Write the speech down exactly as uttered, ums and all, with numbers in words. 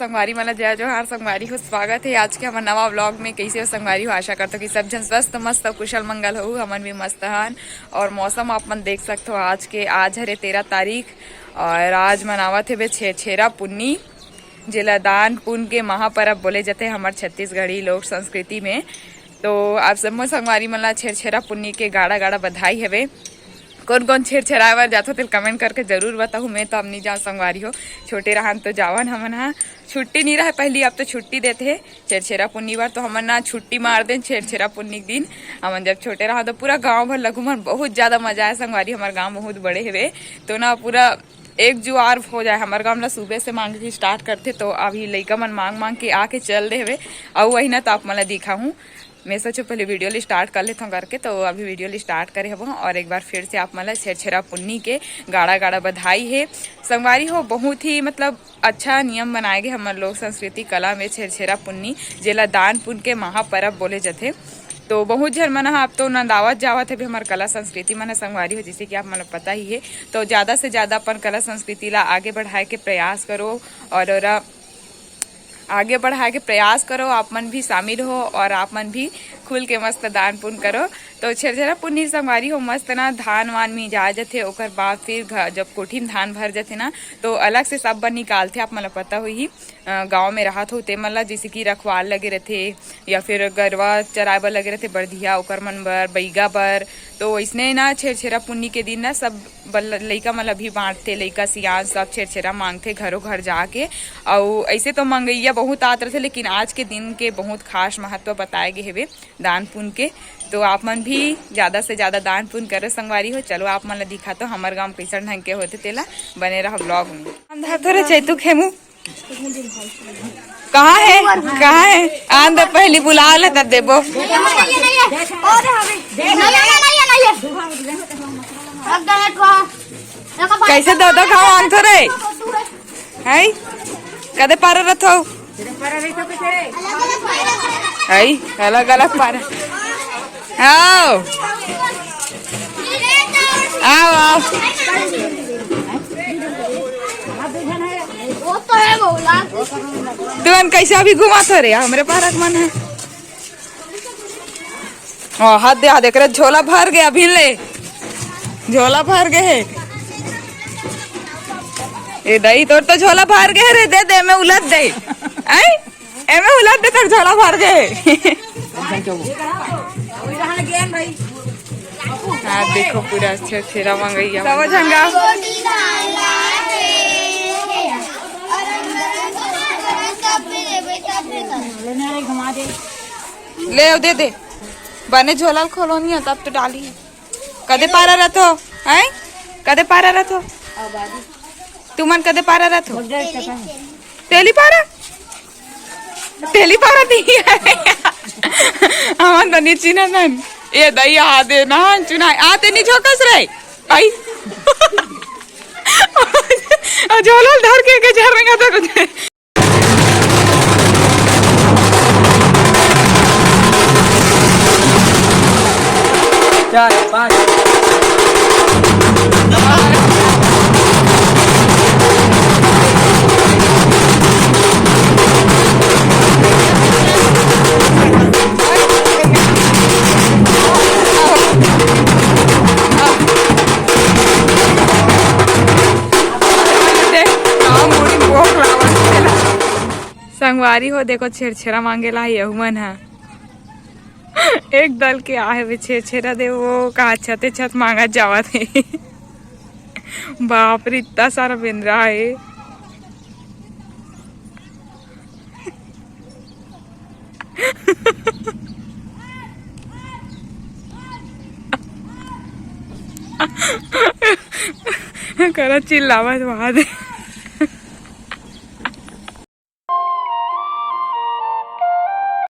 संगवारी मन ला जय जोहार। संगवारी हो, स्वागत हे आज के हमर नवा vlog में। कइसे हो संगवारी हो? आशा करथों कि सब झन स्वस्थ, मस्त, कुशल, मंगल हो। हमन भी मस्त हन। और मौसम आप मन देख सकथो आज के, आज हरे तेरह तारीख और आज मनावत हेबे छेरछेरा पुन्नी, जेला दान पुण्य के महापर्व बोले जाथे हमर छत्तीसगढ़ी लोक संस्कृति में। तो आप सबो संगवारी मन ला छेरछेरा पुन्नी के गाड़ा गाड़ा बधाई हवे। कोन कोन छेरछेराए बर जाथो तेल comment करके जरूर बताहू। मैं तो अब नहीं जाओ संगवारी हो, छोटे रहन तो जावन हमन हा। छुट्टी नहीं रहे पहली, अब तो छुट्टी देते हे छेरछेरा पुन्नी बर, तो हमन ना छुट्टी मार देन छेरछेरा पुन्नी के दिन। हमन जब छोटे रहा तो पूरा गांव भर लगू मन बहुत ज्यादा मजा आए संगवारी। हमार गांव बहुत बड़े हवे, तो ना पूरा एक जुआर हो जाए। हमार गांव ला सुबह से मांगे के start करथे, तो अभी लइका मन मांग मांग के आके चल दे हवे। अउ वही ना तो आप मन ला दिखाहूँ। मैं सोचो पहले video ला start कर लेथों करके, तो अभी video ला start करे हबो। और एक बार फिर से आप मन ला छेरछेरा पुन्नी के गाड़ा गाड़ा बधाई हे संगवारी हो। बहुत ही मतलब अच्छा नियम बनाए गे हमर लोक संस्कृति कला में छेरछेरा पुन्नी, जेला दान पुण्य के महापर्व बोले जथे। तो बहुत झन मन ह अब तो नंदावत जावत हे भी हमर कला संस्कृति मन ह संगवारी हो, जैसे कि आप मन ल पता ही है। तो ज्यादा से ज्यादा अपन कला संस्कृति ला आगे बढ़ाए के प्रयास करो और ओरा आगे बढ़ाए के प्रयास करो। आप मन भी शामिल हो और आप मन भी खुल के मस्त दान पुण्य करो। तो छेरछेरा पुन्नी संगवारी हो मस्त ना धान वान मिंजा जथे, ओकर बाद फिर घर जब कोठी में धान भर जथे ना, तो अलग से सब बर निकालथे। आप मन ल पता होही, अ, गाँव में रहत हो ते मन ल, जैसे कि रखवार लगे रथे या फिर गरवा चराए बर लगे रथे बरधिया, ओकर मन बर, बइगा बर। तो वैसने ना छेरछेरा पुन्नी के दिन ना सब बल-, लइका मन ल भी बांटथे, लइका सियान सब छेरछेरा मांगथे घरों घर जाके। अउ ऐसे तो मंगइया बहुत आत रथे, लेकिन आज के दिन के बहुत खास महत्व बताए गे हेवे दान पुण्य के। तो आप मन भी ज्यादा से ज्यादा दान पुण्य करो संगवारी हो। चलो आप मन ल दिखाथों हमर गांव कैसन ढंग के होथे तेला, बने रहो vlog में। हम धर थोरे चैतू खेमू। कहाँ है? कहाँ है? आन दे, पहली बुला ले, तब देबो। कैसे दो दो खाओ, आन थोरे। है? कदे पारा रथो? है, अलग अलग पारा। आओ। आओ, आओ। तुमन कैसे अभी घुमात हो रे? हमरे पारा के मन है। ओ, हाथ दे, हाथ दे, एकरे झोला भर गया, अभी ले। झोला भर गए है। ए दाई, तोर तो झोला भर गए रे, दे दे, मैं उलट दे। आई? एमे उलट दे, तोर झोला भर गए। हाँ, देखो, पूरा छेरछेरा मंगइया। सब झन गा। ले, दे दे। बने झोला खोलो नहीं, तब तो डाली। कदे पारा रथो? हैं? कदे पारा रथो? तुमन कदे पारा रथो? तेली पारा? तेली पारा नहीं है। हमन तो नहीं चिन्हन। ए दई, आ दे ना, चुनाई। आ, ते नहीं झोकस रे। आई। आ, झोला धर के, के झरने का तो चार, पाँच। संगवारी हो, देखो, छेरछेरा मांगे ला आही अहू मन ह। एक दल के आहे वे छेरछेरा दे, वो कहा छते छत मांगत जावत हे। बाप रे, इतना सारा बेंदरा हे। करा चिल्लावत वहां दे।